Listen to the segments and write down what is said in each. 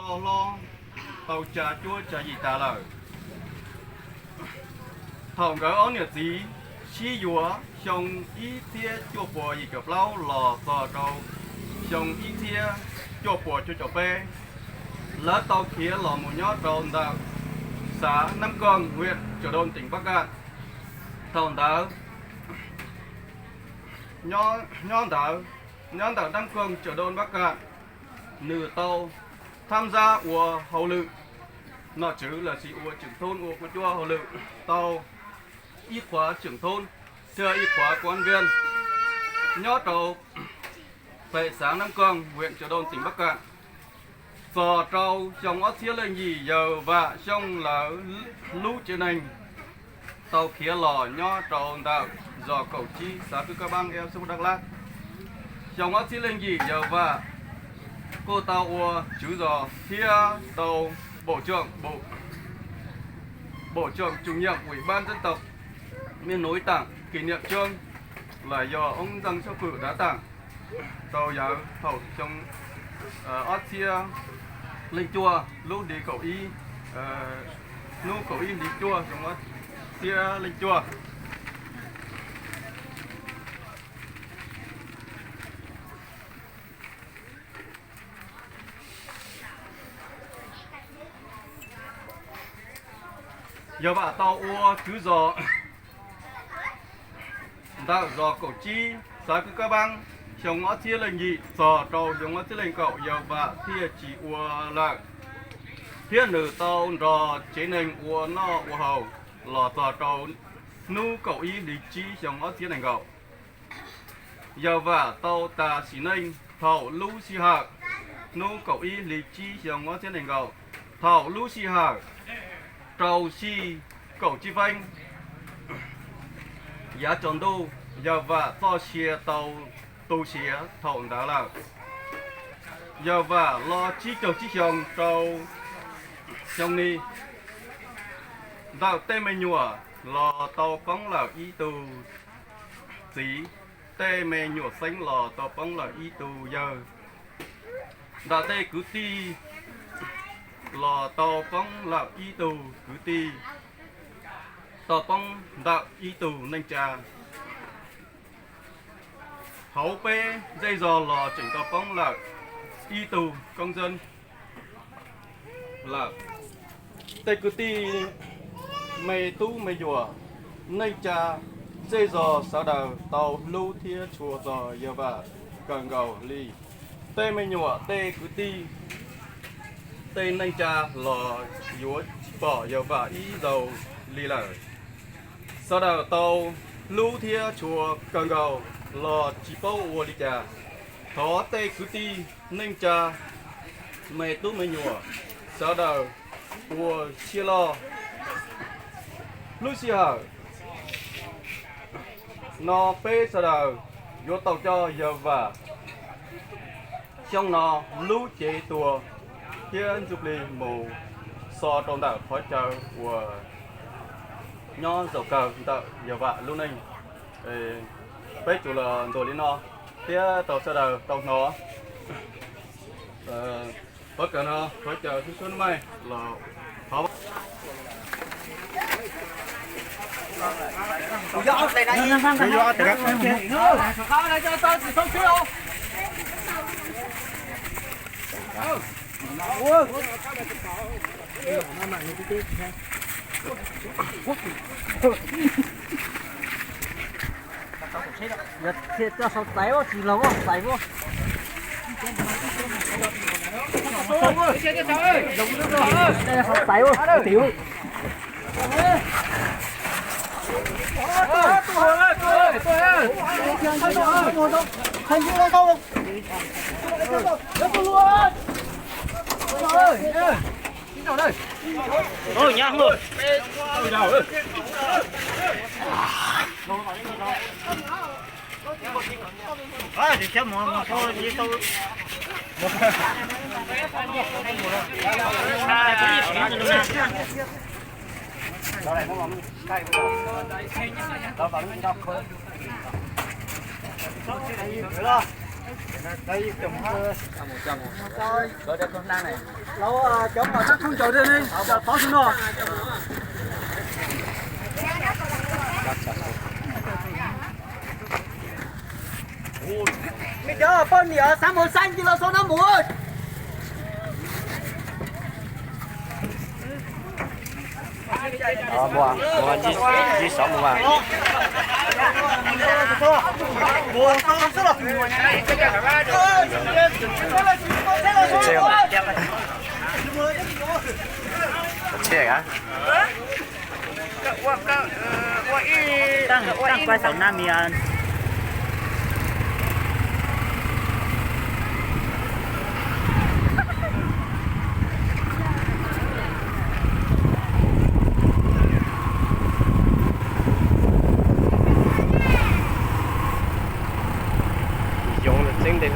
hlob tau tsa cuab tsa yim tas lawm. Thaum nkawd ob niam txiv sib yuav xyoo ib txhiab cuaj puas yim caum plaub los txog rau xyoo ib txhiab cuaj puas cuaj caum peb, lawv tau khiav los mus nyob rau ntawm xav Nab Koog, hwm Tsaus Doo, teem Pab Kaj. Thaum ntawd nyob ntawd, nyob ntawm Nab Koog, Tsaus Doo, Pab Kaj, nws tau thab zab ua hauj lwm nom tswv los sis ua tseem thoob, ua kuv cuab hauj lwm tau ib qhuav tseem thoob thiab ib qhuav kuv viaj nyob rau pem xav Nab Koog, hwm Tsaus Doo, teem Pab Kaj. Txog rau xyoo ob txhiab leej yim, Yawg Vam Xyooj lawv lub tsev neeg tau khiav los nyob rau ntawm zos kaum tsib xav Kub Kab Paab, eb Xub Dab Lab. Xyoo ob txhiab leej yim, Yawg Vam kuj tau ua tswv zos thiab tau bổ trưởng, bổ trưởng chủ nhiệm ủy ban dân tộc miền núi tặng kỷ niệm trương, là do ông Dân Xyooj Phự đã tặng rau yawg thaum xyoo ob txhiab leej cuaj, lub hli kaum ib, hnub kaum ib hli cuaj xyoo ob txhiab leej cuaj. Yawg Vam tau ua tswv zos ntawm zos kaum tsib xav Kub Kab Paab xyoo ob txhiab leej yim txog rau xyoo ob txhiab leej kaum, Yawg Vam thiaj tsis ua lawm, thiab nws tau nrog tsev neeg ua noj ua haus los txog rau hnub kaum ib hli tsib xyoo ob txhiab nees nkaum. Yawg Vam tau tas sim neej thaum lub sij hawm hnub kaum ib hli tsib xyoo ob txhiab nees nkaum, thaum lub sij hawm rau sij kaum tsib feeb yav tsaus ntuj. Yawg Vam txoj sia tau tu siav thaum ntawd lawm. Yawg Vam los tsib caug tsib xyoo rau xyoo ni. Ntawm tej me nyuam los tau poob lawm ib tug txiv, tej me nyuam xeeb los tau poob lawm ib tug yawg. Ntawm tej kwv tij los tau poob lawm ib tug kwv tij, tau poob ntawm ib tug neej tsa. Hauv peb zej zog los tseem tau poob lawm ib tug koob xeeb lawm. Tej kwv tij, me tub me nyuam, neej tsa, zej zog sawv daws tau hlub thiab tshua txog Yawg Vam kawg nkaus li. Tej me nyuam, tej kwv tij, tej neej tsa los yuav tsis pom Yawg Vam ib zaug li lawm. Sawv daws tau hlub thiab tshua kawg nkaus los tsis paub ua li cas. Thov tej kwv tij neej tsa, me tub me nyuam, sawv daws ua siab loj. Lub sij hawm no peb sawv daws yuav tau coj Yawg Vam Xyooj no lub cev tuag thiab ntsuj plig mus so rau ntawm qhov chaw uas nyob zaum kawg ntawm Yawg Vam lub neej. Peb tsuas los ntuas li no thiab rau sawv daws tau hnov. Qhov kawg no qhov chaw xub suab maij los thov. Thiaj coj sau txaiv ua tsis los ua txaiv ua. Sau txaiv ua tim. Lawv cov mos txaj thoob ncaws thiab ne, thov xwb no. Cov poj niam xav mus xab ncig los xav no mus. Tsheb a? Yoov txeeb ntev.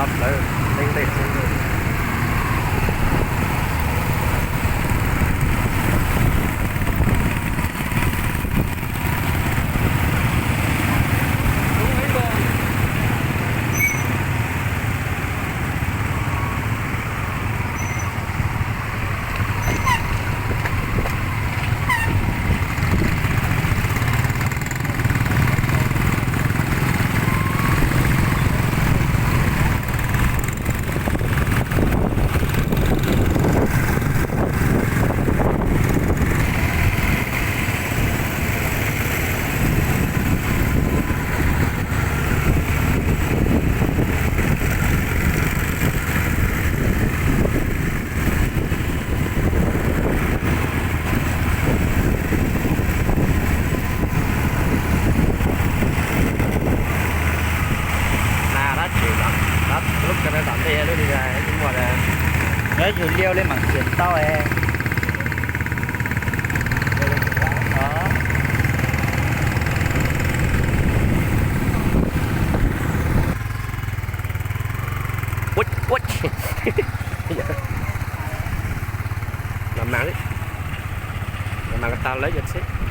Plawv leej ntej xwb. Nas dab tsi no, lub kawg tom ntej lub li, muaj, nyob yug liaj li mam xiam tau. Ua, ua, los mas, los mas ko taw lawv yog xwb.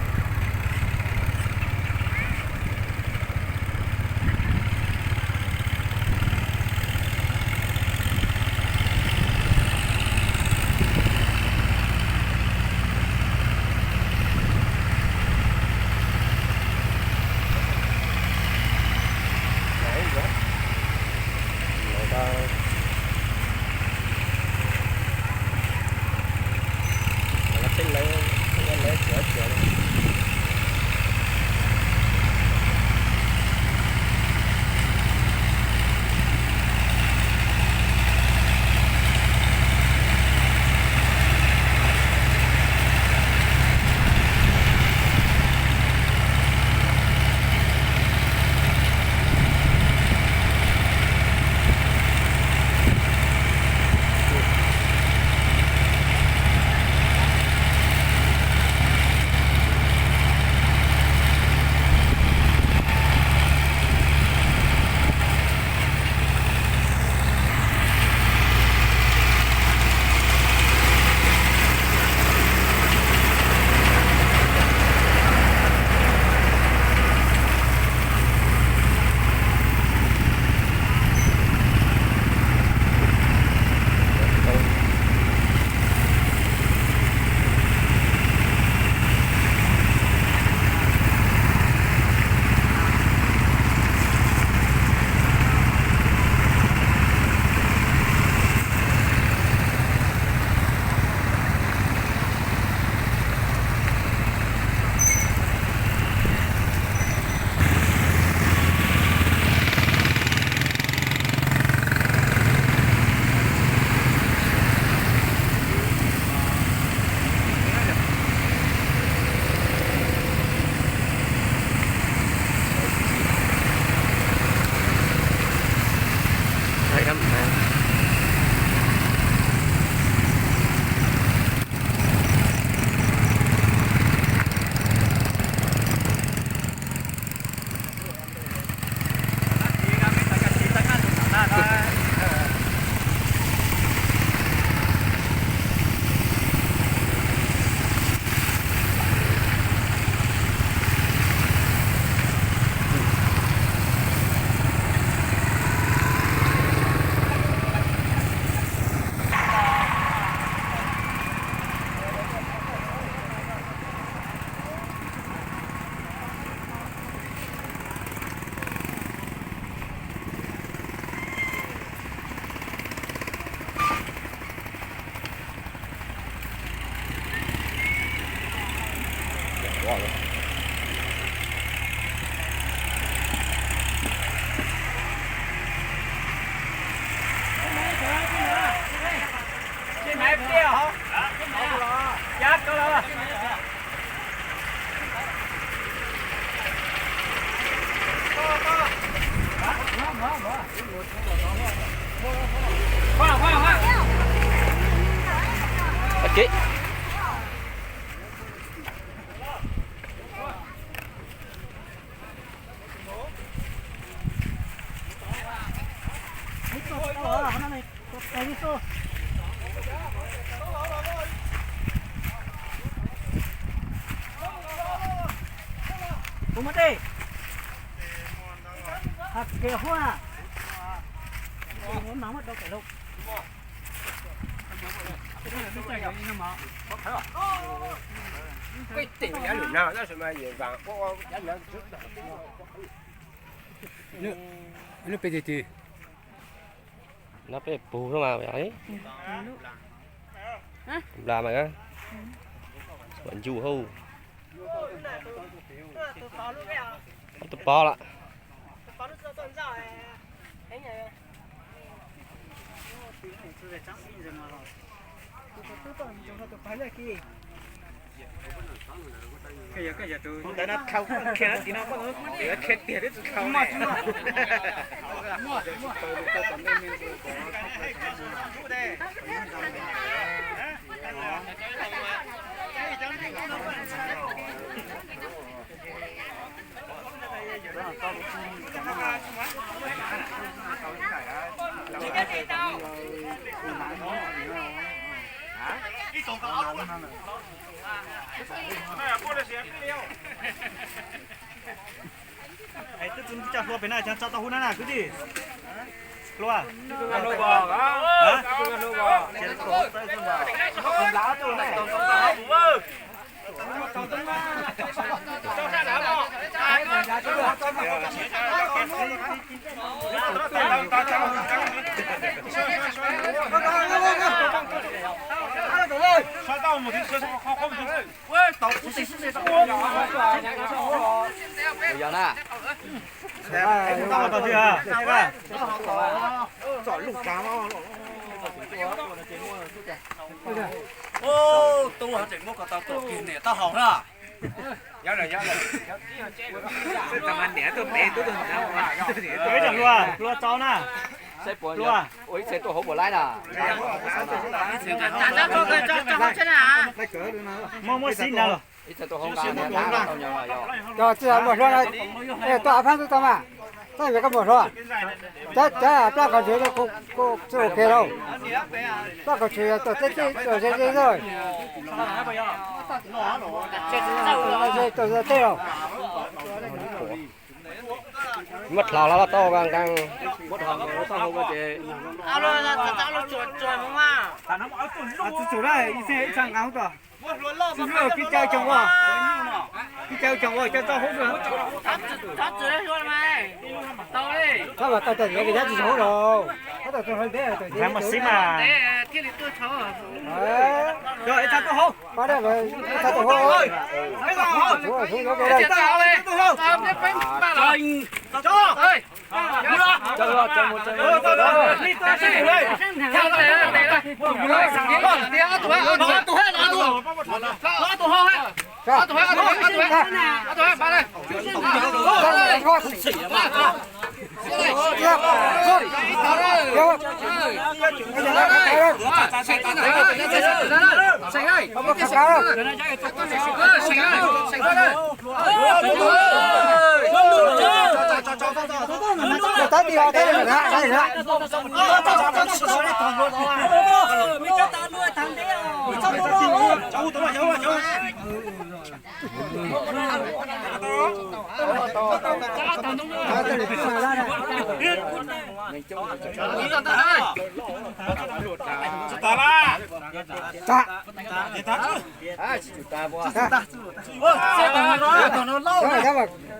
Lub peb twg twg? No peb pug no mas, nplas mas, ncu hauj, tus pov lawm. Twb tsis coj hlua pem na, tso tau hauv na kwv tij. Hlua. Yog na. Tub tseem muab ko tau tuam kiag niam taub hau na. Hlua, hlua tau na. Ua ib txhais tuaj hauv puas laib na. Muab, muab xib na los. Ib txhais tuaj hauv nqa niam taub hau nyo yog. Cov tsis muaj hlua no, tuaj av phab ntub tau mas. Tab vim koj muaj hlua. Cov, cov plab qhov ntsev kuj tsis ok lauj. Plab qhov ntsev tuaj teb teb tuaj ze ze lawm. Tuaj ze teb lauj. Muab dlhos los tau nqaa nqaa. Muab dlhos los tau hauv ko ces. Tsis tsum na, ib txhia nqaa hauv ko. Kib caw tsoom ua, kib caw tsoom ua coj tau hauv. Txhob mas tau tawm nyiav kws yab tsis zoo hauv los. Txhob tawm tug hauv ntev, tawm ntev mas xib mas. Ib txhia tuaj hauv.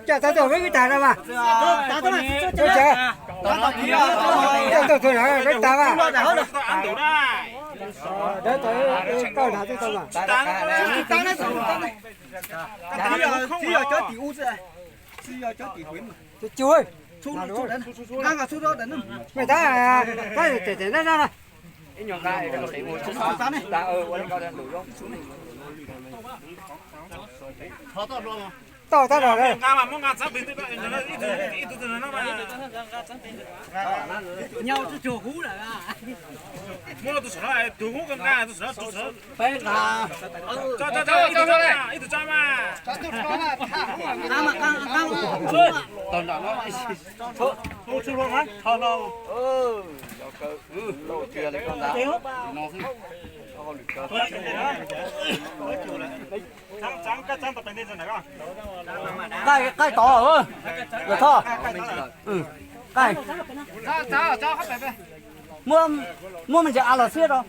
Coj tau tus peb tas na mas. Coj tau tus peb tas mas. Tsis yog cov tim u xwb, tsis yog cov tim u. Mej tab, tab tes tes na na. Tau tab los. Muab tus saum no, tus hub nqa, tus saum no, tus saum no. Tso, tso, tso, ib tug tso mas. Qaij, qaij tod, yawg Thoj. Qaij. Muab, muab me ntsis av los xiab rau.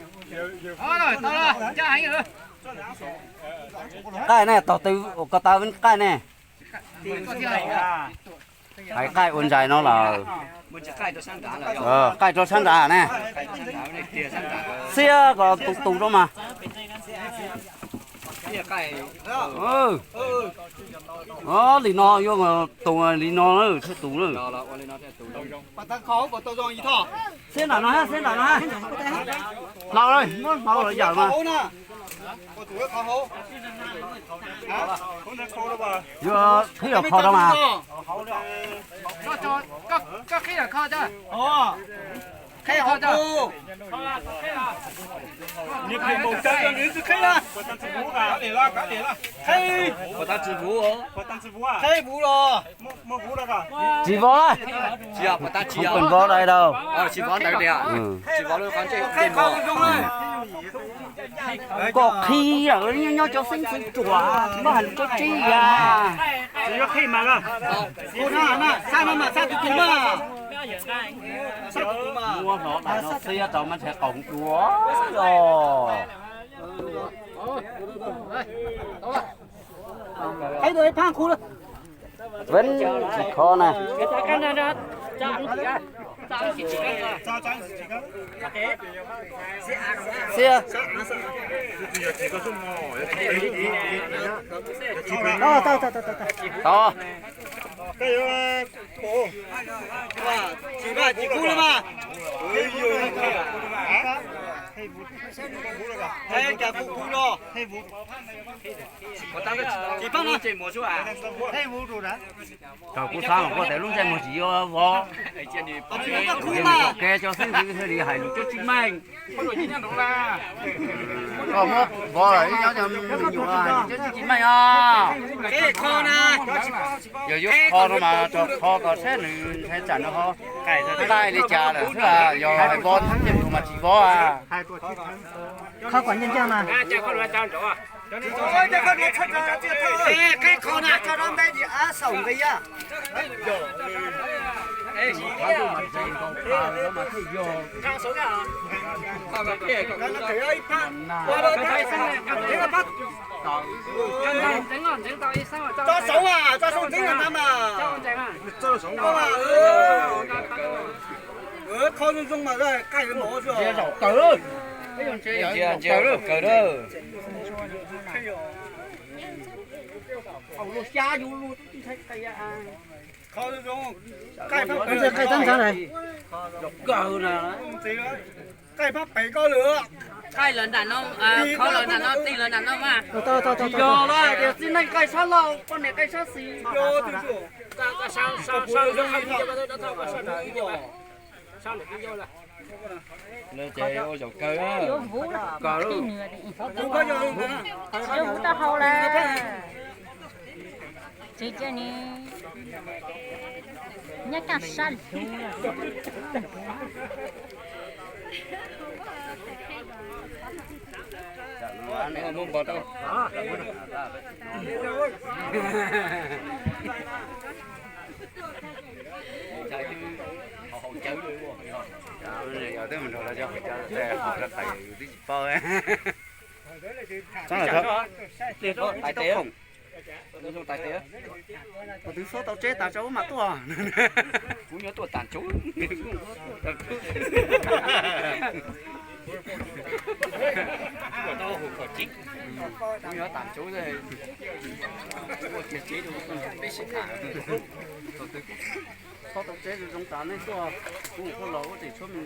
Qaij ne, tog tw, ko taw qaij ne. Hais qaij ua ntsais no lawm. Qaij rau sab nrad ne. Xiab kom tus tus rau mas. Li no yuav tus li no thiaj tus na. Xiab nram no, xiab nram no. Hlau, muab hlau los yawm mas. Yuav qhib los kho rau mas. Tsis vov lawm. Khoom pem vov dai rau. Koj qhib lawm, nyob cov xeeb ntxwv ruam tsis muaj hais lus tsob tsib ya. Muab hlov dais no xiab rau mas ntshe qaug dua os. Ven tsis kho na. Xiab. Tod. Tsis kub los mas. Cas kub kub los. Tsis pab no. Thaum kuv xav mas kuv tias lub ntsej muag tsis yuav vov. Kev cov xeeb ntxwv thiaj li hais lus tsob tsib meej. Koj muab vov lawm ib nyob cov me nyuam tsob tsib meej os. Yog yuav kho no mas tso kho kom saib nws ntshai tsam no ho nqaij li cas lawm xwb. Yog hais vov ntsej muag mas tsis vov. Kho kom ncaj ncaj mas. Qhib kho na, tso rau npe ces av xaum nqis ya. Tso saum, tso saum ntxeev na mas. Kho zoo zoo mas qaij mov. Ntsia zaum kawg, ntsia zaum kawg na. Qaij tab ntxeev na. Qaij pab pem koj lawm. Qaij lawv nram no, kho lawv nram no, tig lawv nram no mas. Tsis yog lawm, tias txiv neej qaij sab laug, poj niam qaij sab xis. Ces ua zaum kawg. Tsis yog vuv rau hauv lawm. Tsev cia ni nyob kaj sab lug. Yog twb mus nrog lawv cov haus cawv, haus rau tais yus twb tsis paub. Tais tes, tais tes, kuv twb xob tau tseb tas tso ub mas tuaj. Kuv nyob tuaj tas tso. Kuv nyob tas tso, ua kiag tseb rau peb sib tham. Thaum twg kuv xob tau tseb zoo tas nej tuaj, kuv mus thauj los ua tseem tshuab me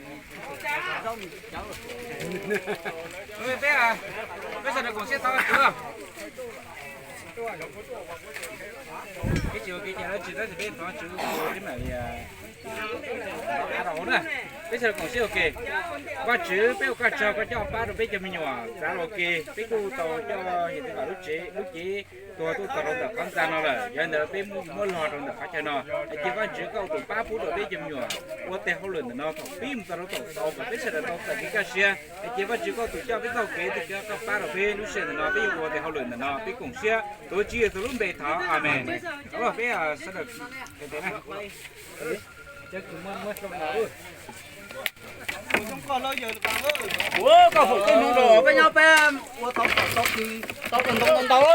zaub me cawv. Peb, peb sawv daws koom siab thov Vajtswv. Peb tsis ua kev cai dab tsi tab sis peb thov Vajtswv peb mam li Peb sawv daws koom siab ua ke. Vajtswv, peb ua koj tsaug koj coj pab rau peb cov me nyuam txav los ua ke, peb kuj tau coj yawg Txiv Vam lub tsev lub cev tuag tuaj txog rau ntawm qhov ntxa no lawm, yog li ntawd peb muab log rau ntawm qhov chaw no. Es cia Vajtswv koj ua tus pab pub rau peb cov me nyuam ua tes hauj lwm ntawm no thaum pib mus txog rau thaum xaus kom peb sawv daws tau txais kev kaj siab. Es cia Vajtswv koj ua tus coj peb taug kev, tus coj koj pab rau peb lub sij hawm ntawm no peb yuav ua tes hauj lwm ntawm no, peb koom siab tuav Tswv Yexus lub npe thov, amees. Peb sawv daws Ua koj foom koob hmoov rau peb nyob peb ua tau tau tau ntau ntau.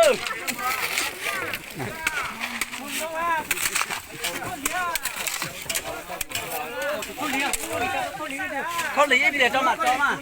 Khaub lig ib pliag tso mam tso mas.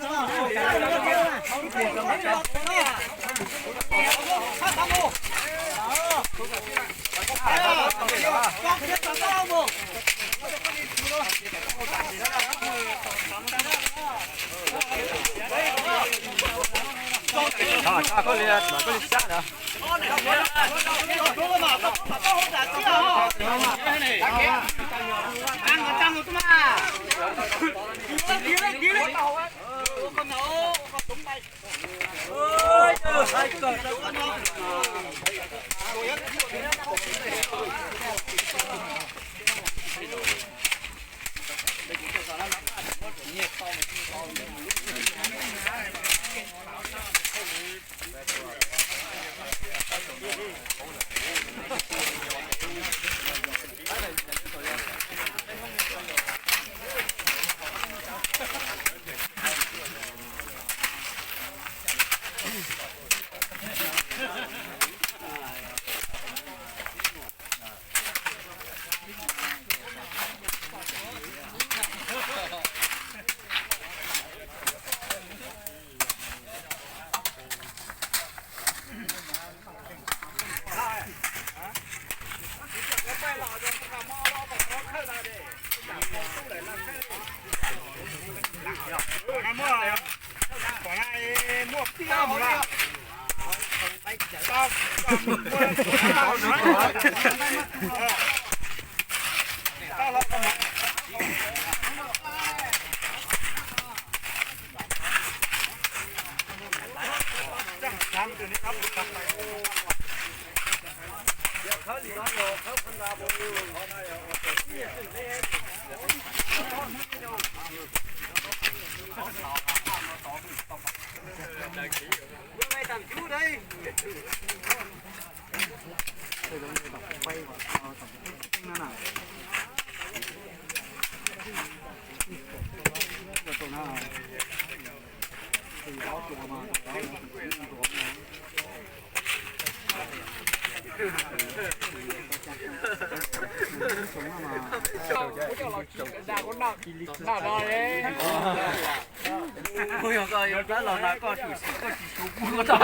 Kuv yog koj yuav plab los na koj tsis xwm koj tsis xyuv kuv koj tau.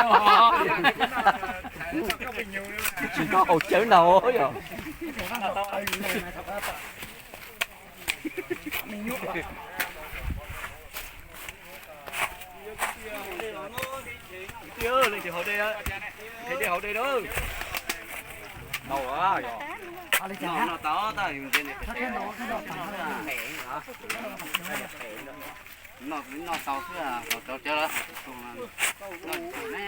Tsis tau haus cawv ntaus yog. Leej twg haus dej, qhia dej haus dej na. Ntaus, noj tau tab yus ntsia nim qhia, noj noj tau xwb, rau cawv lawv noj tsis tau ne.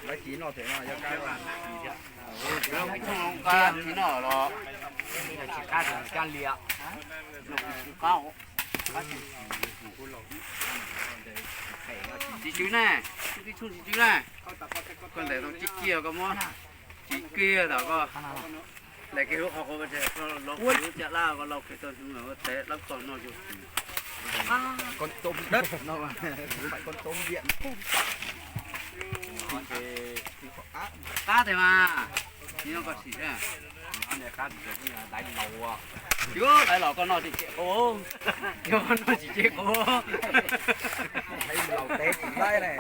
Lawv tsis noj thiab no yog kab, tsis noj los tsis qab, cab liam, noj kuv qab. Tsis tswv ne, tib txhooj tsis tswv ne. Koj ntaim tau cib kiag koj muab tsis kiag tom koj. Daim kev hlub qhov qhov los lub caj dab koj lau kev tau hnub los ua teb lab txog noj cuag tsis. Con tôm đất, nó không phải con tôm điện. Qab tiag mas, tsis nyob koj sim thiab. Qab tiag, tsis dai los koj noj tsis tseg qub, noj tsis tseg qub. Laus teb tsis laib ne.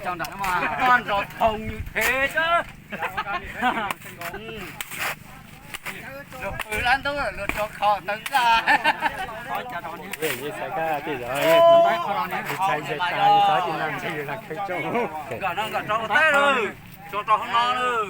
Cov nram no mas nrog thoo nws thev xwb. Luag pw lab ntub luag tso kho tawv txaj. Xaiv kab tej zaum txhais zais tas xav tis nas ntxhw las khawv tso. Nkam no nkam rau ua teb lawm, tso rau hauv no lawm.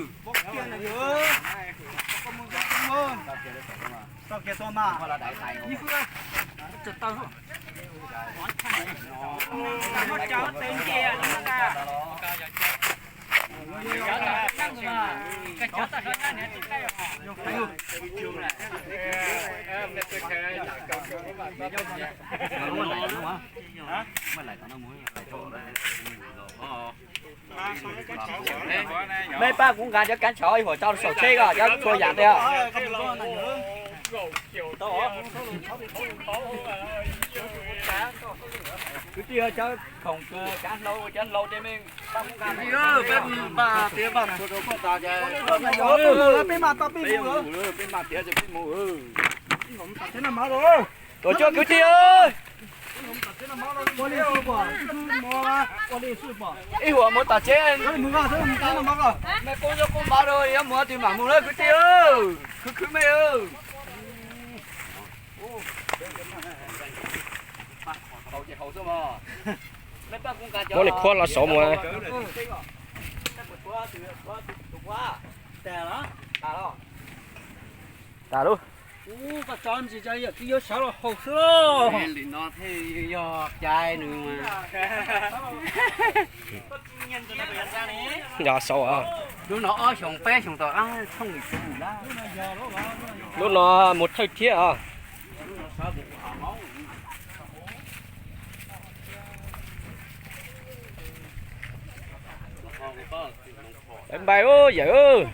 Mej pab kuv nqa cov kab tshauv ib huam tso saum tsheb ko, cov txhua yam tej. Kwv tij, cov khoom kws kav hlau, cov hlau tej mej pab kuv nqa. Peb npaj tiav npaj txhua rau koj tas ces peb mam tau peb mus, peb npaj tiav ces peb mus. Tuaj cuag kwv tij, ib huam mus tom tsev. Mej poob ntsoj poob mov rau yuav mus twg mam mus lawm kwv tij, khwv khwv mej. Muab nws khuab los saud mus. Tas lub. Koj tso ntsis, yog twb yuav sawv los haus xwb. Li no thiaj yog cai nws. Yog saud. Lub no ob xyoos peb xyoos tom qab thooj li xwb. Lub no mus thawj thiab os. Bye bye yawm.